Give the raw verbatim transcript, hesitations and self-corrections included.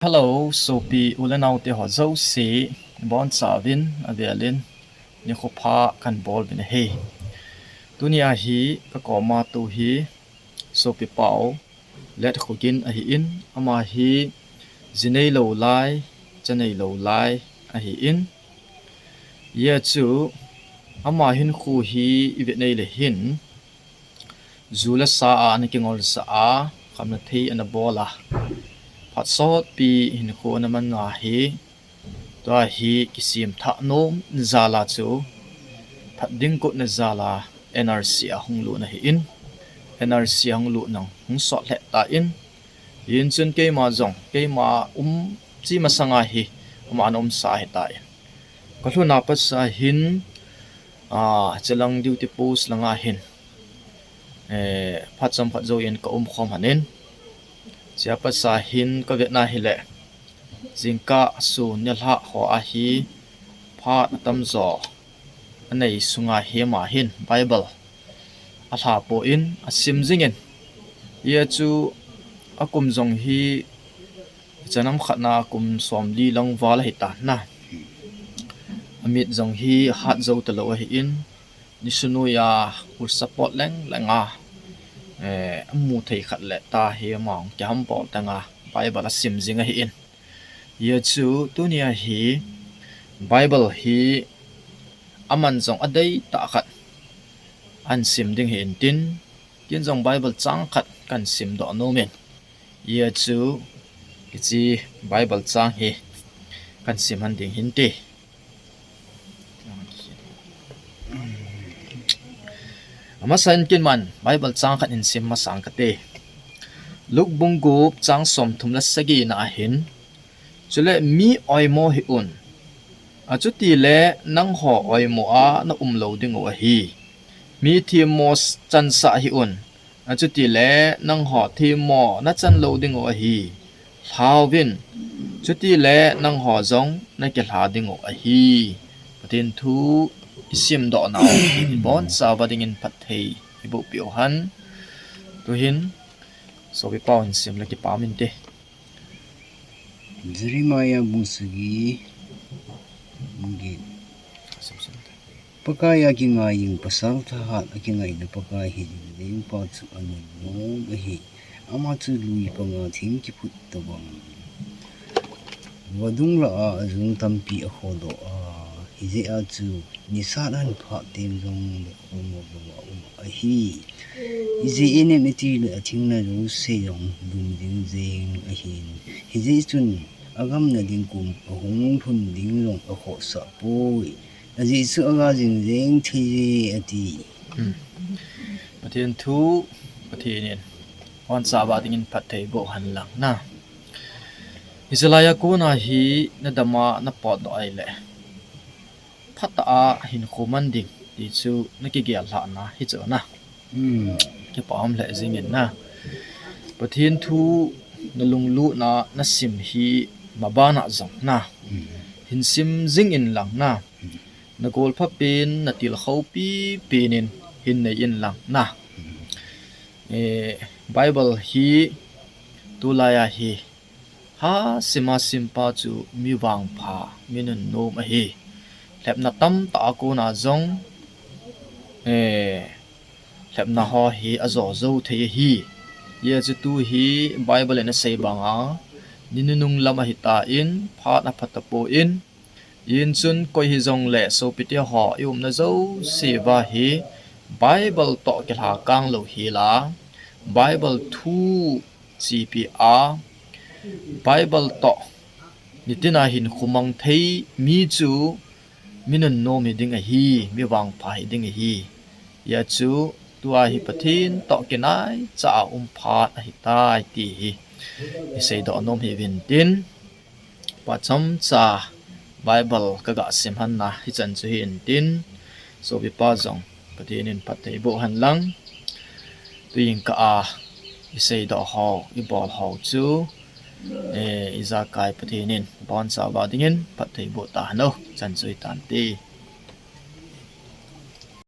Hello, sopi u le nao te ho jouse, ibonchauvin avelin nikho pha kahin bol uvin ahi. Tunia hi kakoma tou hi sopi pau Letkhogin ahin, ama hi ji neilou lai, cha neilou lai ahin. Hijeh chun ama hinkho hi ivet uleh hin, ju le sa a ana kingolsah a, khamna thei ana bol a, phat sotpi hinkho ana man a hi, tua hi kisem thah nom jal a chu, phat ding kona jal a N R C a hung lut ahin, N R C a hung lut nung hung sot lheh tan, hijeh chun keima jong, keima um chi masanga hi, ama ana umsa ahitan. Kalhun a pat sa hin, a, chelang duty post langa hin, eh, phat chomkhat jouvin ka um khom hon in. Chea pat sa hin kavet na hileh, jingkah sun nilhah ho a hi phat atamjo anei sunga hi ama hin Bible alha pon asim jingin. Hijeh chun akum jong hi, ichan ham khat na kum somli lang val ahitan. Amit jong hi hat jou talou ahin, nisun noiya, ul support leng leng a, eh, amu thei khat le ta hi ama hung kiham bol teng a, Bible asim jing ahin. Hijeh chun tunia hi Bible hi aman jong adei tah khat ahin sim ding ahin tin, ken jong Bible chang khat kahin sim doh nom in. Hijeh chun hiche Bible chang hi kahin sim hon ding ahin ti. Amasan ken man Bible chang khat hin sim masang kate. Luke bung gup chang somthum le sagi na ahin, chule mi oimo hih un, achutileh nangho oimo a na um lou diu ahi. Mi themmo chansah hih un, achutileh nangho themmo na chan lou diu ahi. Lhauvin, chutileh nangho jong na kilha diu ahi. Pathen thu isim doh nau ibonchauva dingin phatthei iboh peh u hen. Tuhin, sopi pau hin sim le kipah inte. Jeremiah bung sagi, bung get. Sim, sim. Pakai a kingai jing pasal thahat a kingaina Pakai hi jing pa chu anunnom ahi. Ama chu lui panga thing kiphut tobang, vadung lah a ajung tampi akhodoh a, hijeh a chu nisat hanpha teng jong le khomo lou a um ahi. Ijeh inem itileh athingna jouse jong lum jing jeng ahin. Hijeh chun agamna ding kum ahung lhun ding jong akhohsah poi. Ajeh chu aga jing jeng thei e ati. Hmm. Pathen thu, Pathen in ibonchauva dingin phatthei boh hen lang na. Hiche laiya kona hi nadam a napotdoh ahileh, phatah a hinkho man ding ti chu nakigel lhahna hichu na. Hmm. Kipah um lheh jingin na. Pathen thu nalunglutna nasim hi maban a jong na, hmm, hin sim jing in lang na. Hmm. Nagolpha pen, natilkhou pipen in hin nei in lang na. Hmm. Eh, Bible hi tulaiya hi ha sim a simpa chu mi vangpha, mi nunnom ahi. Lhepna tamtah a kona jong, eh, lhepna ho hi ajo jou thei ahi. Hijeh chun tu hi Bible in asei banga, ni nunung lam ahitan, phat apha tapon, hijeh chun koi hijongleh sopite ho iumna jouse uva hi Bible toh kilha kang lou hel a, Bible thu chepi a, Bible toh nitin a hinkho mang thei mi chu mi nunnom hiding ahi, mi vangpha hiding ahi. Hijeh chun tua hi Pathen toh kinaicha a um phat ahitai ti hi isei doh nom ahi intin. Phat chomcha Bible kaga sim henlang hichan chu hi intin. Sopi pa jong Pathen in phatthei boh hen lang. Tujingkah a isei doh ho, ibol ho chu, eh, ijakai Pathen in ibonchauva dingin phatthei boh tahen o, chan chu hitante.